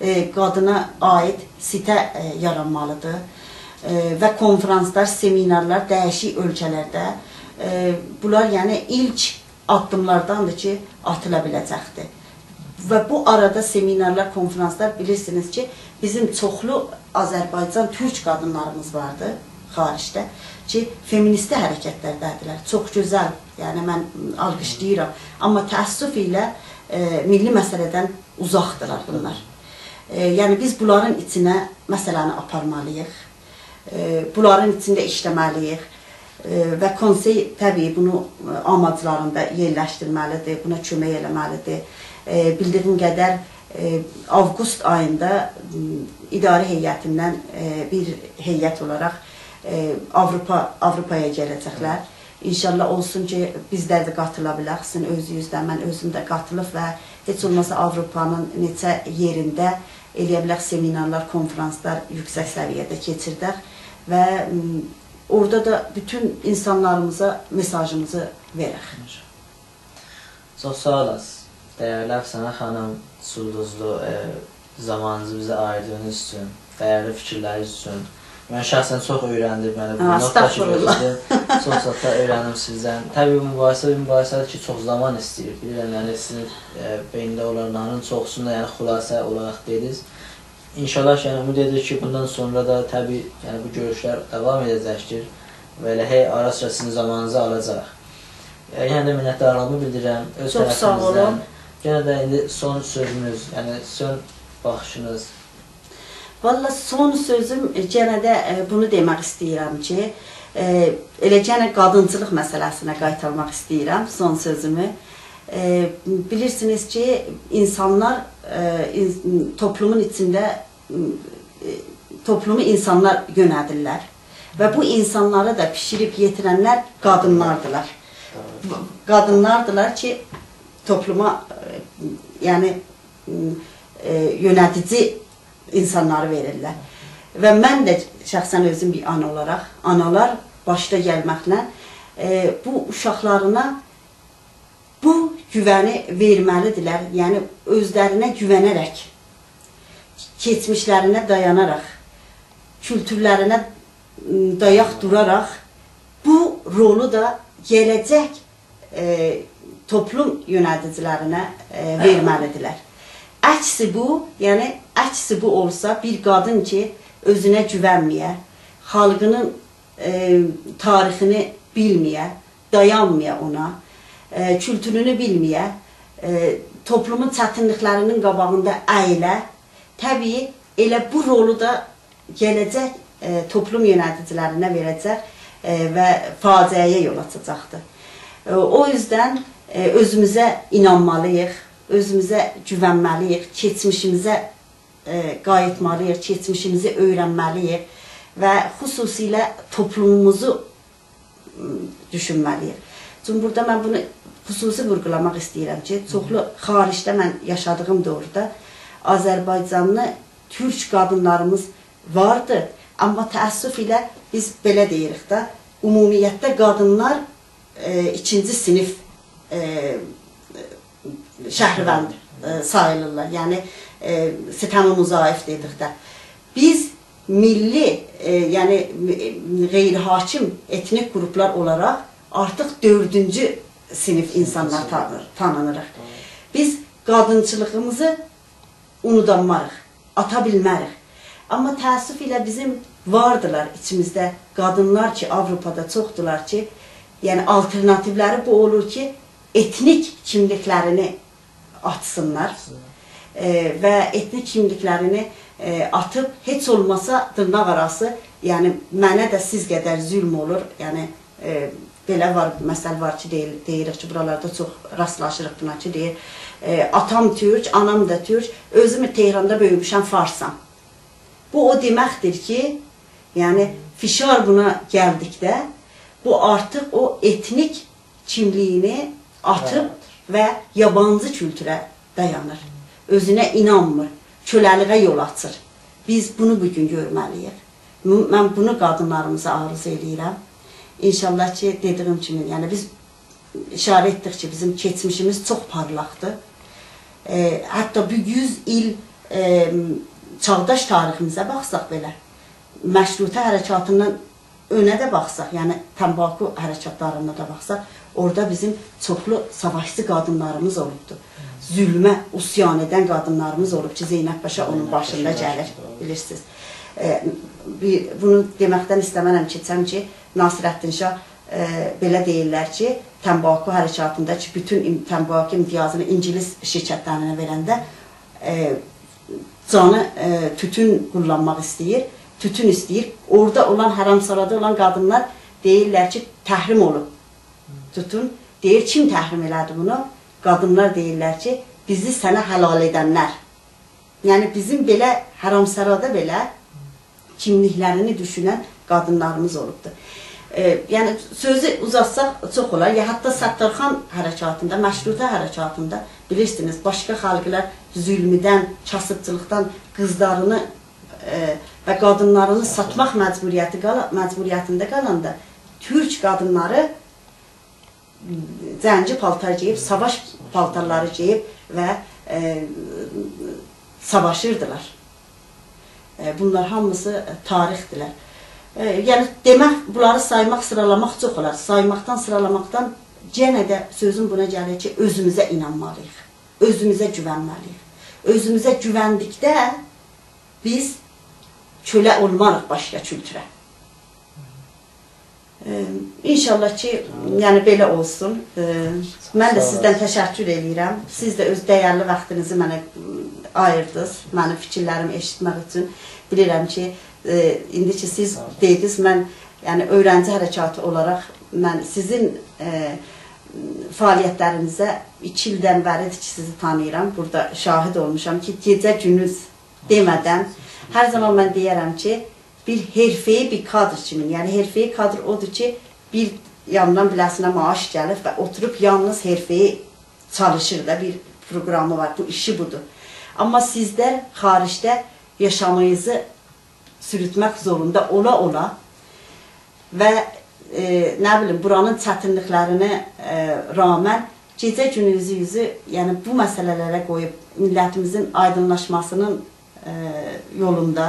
ائ، قادینا عایید سیته، ائ، یارانمالیدیر. ائ، و کنفرانسلار، سمینارلار دییشیک اؤلکه‌لرده، ائ، بونلار، یعنی، ایلک آددیملارداندیر کی، آتیلا بیله‌جکدیر. و بو آرادا سمینارلار، کنفرانسلار، بیلیرسینیز کی، بیزیم چوخلو آذربایجان تورک قادینلاریمیز واردی خاریجده کی، فمینیستی حرکتلرده‌دیرلر. چوخ گؤزل، یعنی من آلقیشلاییرام. آمما تأسف ایله، ائ، میللی مسئله‌دن اوزاقدیرلار بونلار. ائ، یعنی بیز بونلارین ایچینه مسئله‌نی آپارمالیییق. ائ، بونلارین ایچینده ایشله‌مه‌لیییک. ائ، و کونسئی طبیعی بونو، ائ، آماجلاریندا یئرلشدیرمه‌لیدیر، بونا کؤمک ائله‌مه‌لیدیر. ائ، بیلدیییم قدر، ائ، آوقوست آییندا، م، اداره هیئتیندن، ائ، بیر هیئت اولاراق، ائ، آوروپا، آوروپایا گله‌جکلر. ان‌شاءالله اولسون کی، بیزلر ده قاتیلا بیلک. سیزین اؤزونوز ده، من اؤزوم ده قاتیلیب و هئچ اولماسا آوروپانین نئچه یئرینده ائله‌یه بیلک سمینارلار، کنفرانسلار یوکسک سویه‌ده کئچیردک و، م، اورادا دا بوتون اینسانلاریمیزا مئساژیمیزی وئرک. چوخ ساغ اولاسیز، دیرلی افسانه خانیم، سولدوزلو، ائ، زامانینیزی بیزه آییردیغینیز اوچون، دیرلی فیکیرلرینیز اوچون. من شخصا چوخ اؤیرندیم، یعنی، بو ها، نوت دا کی، استغفرالله. گؤتوردوم، چوخ زاد دا اؤیرندیم سیزدن. طبیعی، بو مباحثه بیر مباحثه‌دیر کی، چوخ زامان ایسته‌ییر. بیلیرم، یعنی، سیزین، ائ، بئینینده اولانلارین چوخوسونو دا، یعنی، خلاصه اولاراق دئدینیز. ان‌شاءالله کی، یعنی، امید ائدیریک کی، بوندان سونرا دا طبیعی، یعنی، بو گؤروشلر داوام ائده‌جکدیر و ائله هئی آرا-سیرا سیزین زامانینیزی آلاجاق. ائ، یئنه ده منتدارلیغیمی بیلدیریرم اؤز طرفیمیزدن. چوخ ساغ اولون. یئنه ده ایندی سون سؤزونوز، یعنی سون باخیشینیز. والله سون سؤزوم، ائ، یئنه ده، ائ، بونو دئمک ایسته‌ییرم کی، ائ، ائله یئنه قادینچیلیق مسئله‌سینه قایتارماق ایسته‌ییرم سون سؤزومو. ائ، بیلیرسینیز کی، اینسانلار، ائ، این-، توپلومون ایچینده، ائ، توپلومو اینسانلار یؤنه‌دیرلر. و بو اینسانلاری دا بیشیریب یئتیرنلر قادینلاردیلار. دوغرو. قادینلاردیلار کی، توپلوما، ائ، یعنی، ائ، یؤنه‌دیجی اینسانلاری وئریرلر. و من ده شخصا اؤزوم بیر آنا اولاراق، آنالار باشدا گلمکله، ائ، بو اوشاقلارینا بو گوونی وئرمه‌لیدیرلر. یعنی، اؤزلرینه گوونه‌رک، کئچمیشلرینه دایاناراق، کولتورلرینه، م، دایاق دوراراق بو رولو دا گله‌جک، ائ، توپلوم یؤنه‌دیجیلرینه، ائ، وئرمه‌لیدیرلر. عکسی بو، یعنی، عکسی بو اولسا، بیر قادین کی، اؤزونه گوونمه‌یه، خالقینین، ائ، تاریخینی بیلمه‌یه، دایانمایا اونا، ائ، کولتورونو بیلمه‌یه، ائ، توپلومون چتینلیکلرینین قاباغیندا اَییله، طبیعی ائله بو رولو دا گله‌جک، ائ، توپلوم یؤنه‌دیجیلرینه وئره‌جک، ائ، و فاجعه‌یه یول آچاجاقدیر. ائ، او یوزدن، ائ، اؤزوموزه اینانمالی‌ییق، اؤزوموزه گوونمه‌لی‌ییک، کئچمیشیمیزه، ائ، قاییتمالی‌ییق، کئچمیشیمیزی اؤیرنمه‌لی‌ییک و خصوصیله توپلوموموزو، م، دوشونمه‌لی‌ییک. چونکی بورادا من بونو خصوصی وورغولاماق ایسته‌ییرم کی، چوخلو خاریجده من یاشادیغیم دؤورده آذربایجانلی تورک قادینلاریمیز واردی، آمما تأسف ایله بیز بئله دئییریک ده، عمومیتده قادینلار، ائ، ایکینجی صینیف، ائ، شهروند، ائ، ساییلیرلار. یعنی، ائ، ستم مضاعف دئدیک ده. بیز میللی، ائ، یعنی، ائ، غیر حاکم ائتنیک قروپلار اولاراق آرتیق دؤردونجو صینیف اینسانلار تا-، تانینیریق. بیز قادینچیلیغیمیزی اونودانماریق، آتا بیلمه‌ریک. آمما تأسف ایله بیزیم واردیلار ایچیمیزده قادینلار کی، آوروپادا چوخدولار کی، یعنی آلترناتیولری بو اولور کی، ائتنیک کیملیکلرینی آتسینلار. ائ، و ائتنیک کیملیکلرینی، ائ، آتیب، هئچ اولماسا دیرناق آراسی، یعنی منه ده سیز قدر ظلم اولور، یعنی، ائ، بئله وار، مثل وار کی، دئییل-، دئییریک کی، بورالاردا چوخ راستلاشیریق بونا کی، دئییر، ائ، «آتام تورک، آنام دا تورک، اؤزوم تهراندا بؤیوموشم، فارسام.» بو او دئمکدیر کی، یعنی فشار بونا گلدیکده، بو آرتیق او ائتنیک کیملیگینی آتیب، هه، و یابانجی کولتوره دایانیر. اؤزونه اینانمیر، کؤله‌لیگه یول آچیر. بیز بونو بو گون گؤرمه‌لی‌ییک. م-، من بونو قادینلاریمیزا آرزو ائله‌ییرم. ان‌شاءالله کی، دئدیگیم کیمی، یعنی بیز ایشاره ائتدیک کی، بیزیم کئچمیشیمیز چوخ پارلاقدیر. ائ، حتی بو یوز ایل، ائ، چاغداش تاریخیمیزه باخساق بئله، مشروطه حرکاتیندان اؤنه ده باخساق، یعنی تنباکو حرکاتلارینا دا باخساق، اورادا بیزیم چوخلو ساواشچی قادینلاریمیز اولوبدور. ظلمه عصیان ائدن قادینلاریمیز اولوب کی، زینب پاشا اونون باشیندا گلیر، بیلیرسینیز. ائ، بیر، بونو دئمکدن ایسته‌مه‌رم کئچم کی، ناصرالدین شاه، ائ، بئله دئییرلر کی، تنباکو حرکاتیندا کی، بوتون ام-، تنباکو امتیازینی اینگیلیس شرکتلرینه وئرنده، ائ، جانی، ائ، توتون قوللانماق ایسته‌ییر، توتون ایسته‌ییر. اورادا اولان، حرمسرادا اولان قادینلار دئییرلر کی، تحریم اولوب توتون. دئییر، کیم تحریم ائله‌دی بونو؟ قادینلار دئییرلر کی، بیزی سنه حلال ائدنلر. یعنی بیزیم بئله حرمسرادا بئله کیملیکلرینی دوشونن قادینلاریمیز اولوبدور. ائ، یعنی سؤزو اوزاتساق چوخ اولار. یا حتی ستارخان حرکاتیندا، مشروطه حرکاتیندا، بیلیرسینیز، باشقا خالقلار ظلمدن، کاسیبچیلیقدان قیزلارینی، ائ، و قادینلارینی ساتماق مجبوریتی قالا-، مجبوریتینده قالاندا تورک قادینلاری جنگی پالتار گئییب، ساواش پالتارلاری گئییب و، ائ، ساواشیردیلار. ائ، بونلار هامیسی، ائ، تاریخدیرلر. ائ، یعنی دئمک، بونلاری سایماق، سیرالاماق چوخ اولار. سایماقدان، سیرالاماقدان یئنه ده سؤزوم بونا گلیر کی، اؤزوموزه اینانمالی‌ییق، اؤزوموزه گوونمه‌لی‌ییک. اؤزوموزه گووندیکده بیز کؤله اولماریق باشقا کولتوره. ائ، ان‌شاءالله کی، یعنی بئله اولسون. ائ، من ده سیزدن تشکر ائله‌ییرم. سیز ده اؤز دیرلی واختینیزی منه، م، آییردینیز، منیم فیکیرلریمی ائشیتمک اوچون. بیلیرم کی، ائ، ایندی کی سیز دئدینیز، من، یعنی اؤیرنجی حرکاتی اولاراق من سیزین، ائ، فعالیتلرینیزه ایکی ایلدن بری‌دیر کی سیزی تانیییرام. بورادا شاهید اولموشام کی، گئجه گوندوز دئمه‌دن، هر زامان من دئیه‌رم کی، بیر حرفه‌ای بیر کادر کیمی، یعنی حرفه‌ای کادر اودور کی، بیر یاندان بیله‌سینه معاش گلیب و اوتوروب یالنیز حرفه‌ای چالیشیر دا، بیر پروقرامی وار، بو ایشی بودور. آمما سیزده خاریجده یاشامینیزی سوروتمک زوروندا اولا-اولا و، ائ، نه بیلیم، بورانین چتینلیکلرینه، ائ، رغماً گئجه گوندوزو، یعنی بو مسئله‌لره قویوب میللتیمیزین آیدینلاشماسینین، ائ، یولوندا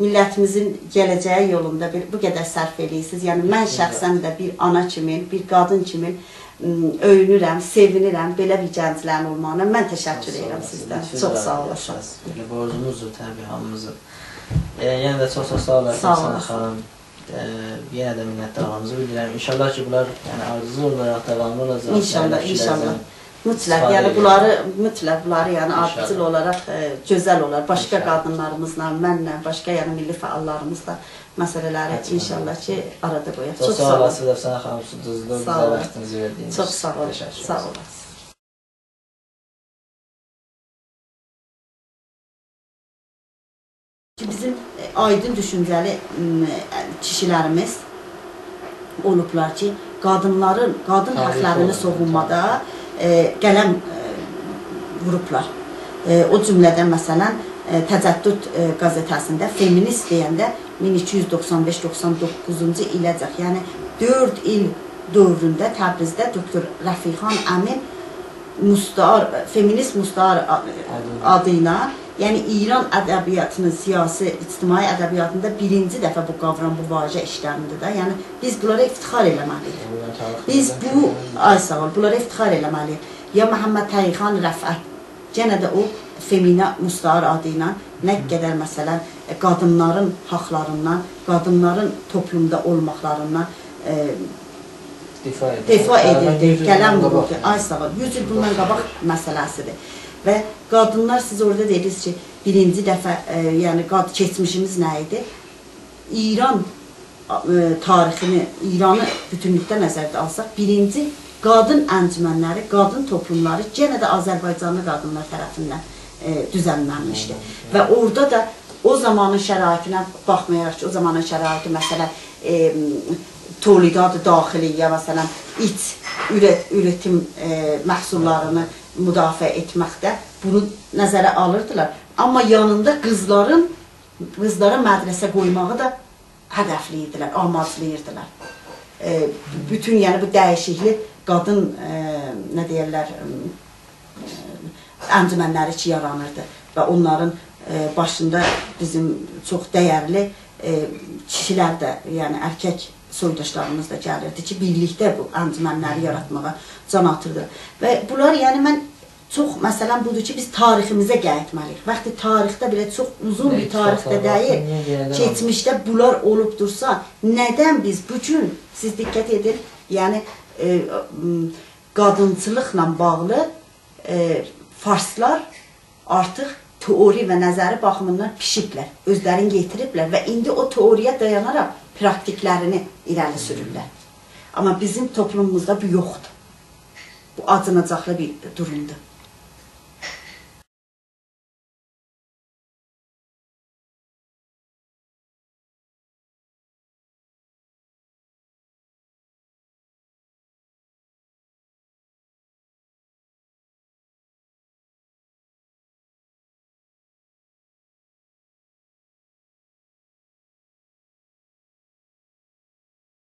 میللتیمیزین گله‌جه‌یی یولوندا بیر، بو قدر صرف ائله‌ییرسینیز. یعنی، من شخصاً ده بیر آنا کیمی، بیر قادین کیمی، م، اؤیونورم، سئوینیرم بئله بیر گنجلرین اولماغینا. من تشکر ائدیرم سیزدن. چوخ ساغ اولاسان. ائله بورجوموزدور طبیعی هامیمیزین. ائ، یئنه ده چوخ چوخ ساغ اولاسان، ساغ اولاسان، سانا خانیم. ائ، یئنه ده منتدارلیغیمیزی بیلدیریرم. ان‌شاءالله کی، بونلار، یعنی، آردیجیل اولاراق داواملی اولاجاق. ان‌شاءالله، ان‌شاءالله. مطلق، یعنی، بونلاری، مطلق بونلاری، یعنی، آردیجیل اولاراق، ائ، گؤزل اولاراق، باشقا قادینلاریمیزلا، منله، باشقا، یعنی، میللی فعاللاریمیزلا مسئله‌لری ان‌شاءالله کی، آرادا قویاق. چوخ ساغ اولون. ساغ اولون، سیز ده، سانا خانیم، سیز دوزلو بیزه واختینیزی وئردیگینیز. چوخ ساغ اولون. تشکر ائدیرم. ساغ اولون. کی، بیزیم، ائ، آیدین دوشونجه‌لی، م، ائ، کیشیلریمیز اولوبلار کی، قادینلارین، قادین حاقلارینی ساوونمادا، ائ، قلم، ائ، ووروبلار. ائ، او جمله‌دن، مثلاً، ائ، تجدد، ائ، قزئته‌سینده فمینیست دئینده مین ایکی یوز دوخسان بئش دوخسان دوققوزونجو ایله‌جک، یعنی دؤرد ایل دؤورونده تبریزده دکتر رفیقان امین مستعار، فمینیست مستعار آ-، آدی ایله، یعنی ایران ادبیاتینین سیاسی، اجتماعی ادبیاتیندا بیرینجی دفعه بو قاورام، بو واژه ایشلنیلدی ده. یعنی بیز بونلارا افتخار ائله‌مه‌لی‌ییک. بیز بو، آی ساغ اول، بونلارا افتخار ائله‌مه‌لی‌ییک. یا محمد تقی‌خان رفعت، یئنه ده او فئمینا مستعار آدی ایله نه قدر، مثلاً، ائ، قادینلارین حاقلاریندان، قادینلارین توپلومدا اولماقلاریندان، ائ، دفاع ائدیردی. دفاع ائدیردی، قلم وورورلو. آی ساغ اول، یوز ایل بوندان قاباق مسئله‌سیدیر. و قادینلار، سیز اورادا دئدینیز کی، بیرینجی دفعه، ائ، یعنی، قاد-، کئچمیشیمیز نه ایدی؟ ایران، ائ، تاریخینی، ایرانی بوتونلوکده نظرده آلساق، بیرینجی قادین انجمنلری، قادین توپلوملاری یئنه ده آذربایجانلی قادینلار طرفیندن، ائ، دوزنلنمیشدی. و اورادا دا او زامانین شرایطینه باخمایاراق کی، او زامانین شرایطی، مثلاً، ائ، تولیدات داخلی، یا، مثلاً، ایچ اورت-، اورتیم، ائ، محصوللارینی مدافعه ائتمکده بونو نظره آلیردیلار. آمما یانیندا قیزلارین، قیزلارا مدرسه قویماغی دا هدفله‌ییردیلر، آماجلاییردیلار. ائ، بوتون، یعنی، بو دییشیکلیک قادین، ائ، نه دئیرلر، ائ، انجمنلری کی، یارانیردی و اونلارین، ائ، باشیندا بیزیم چوخ دیرلی، ائ، کیشیلر ده، یعنی ارکک سویداشلاریمیز دا گلیردی کی، بیرلیکده بو انجمنلری یاراتماغا جان آتیردی. و بونلار، یعنی، من چوخ، مثلاً، بودور کی، بیز تاریخیمیزه قاییتمالی‌ییق. وقتی تاریخده بئله چوخ اوزون بیر تاریخده دئییل، کئچمیشده بونلار اولوبدورسا، ندن بیز بو گون، سیز دقت ائدین، یعنی، ائ، م، قادینچیلیقلا باغلی، ائ، فارسلار آرتیق تئوری و نظری باخیمیندان پیشیبلر، اؤزلرینی یئتیریبلر و ایندی او تئوری‌یه دایاناراق پراکتیکلرینی ایره‌لی سورورلر. آمما بیزیم توپلوموموزدا بو یوخدور. بو آجیناجاقلی بیر دورومدور.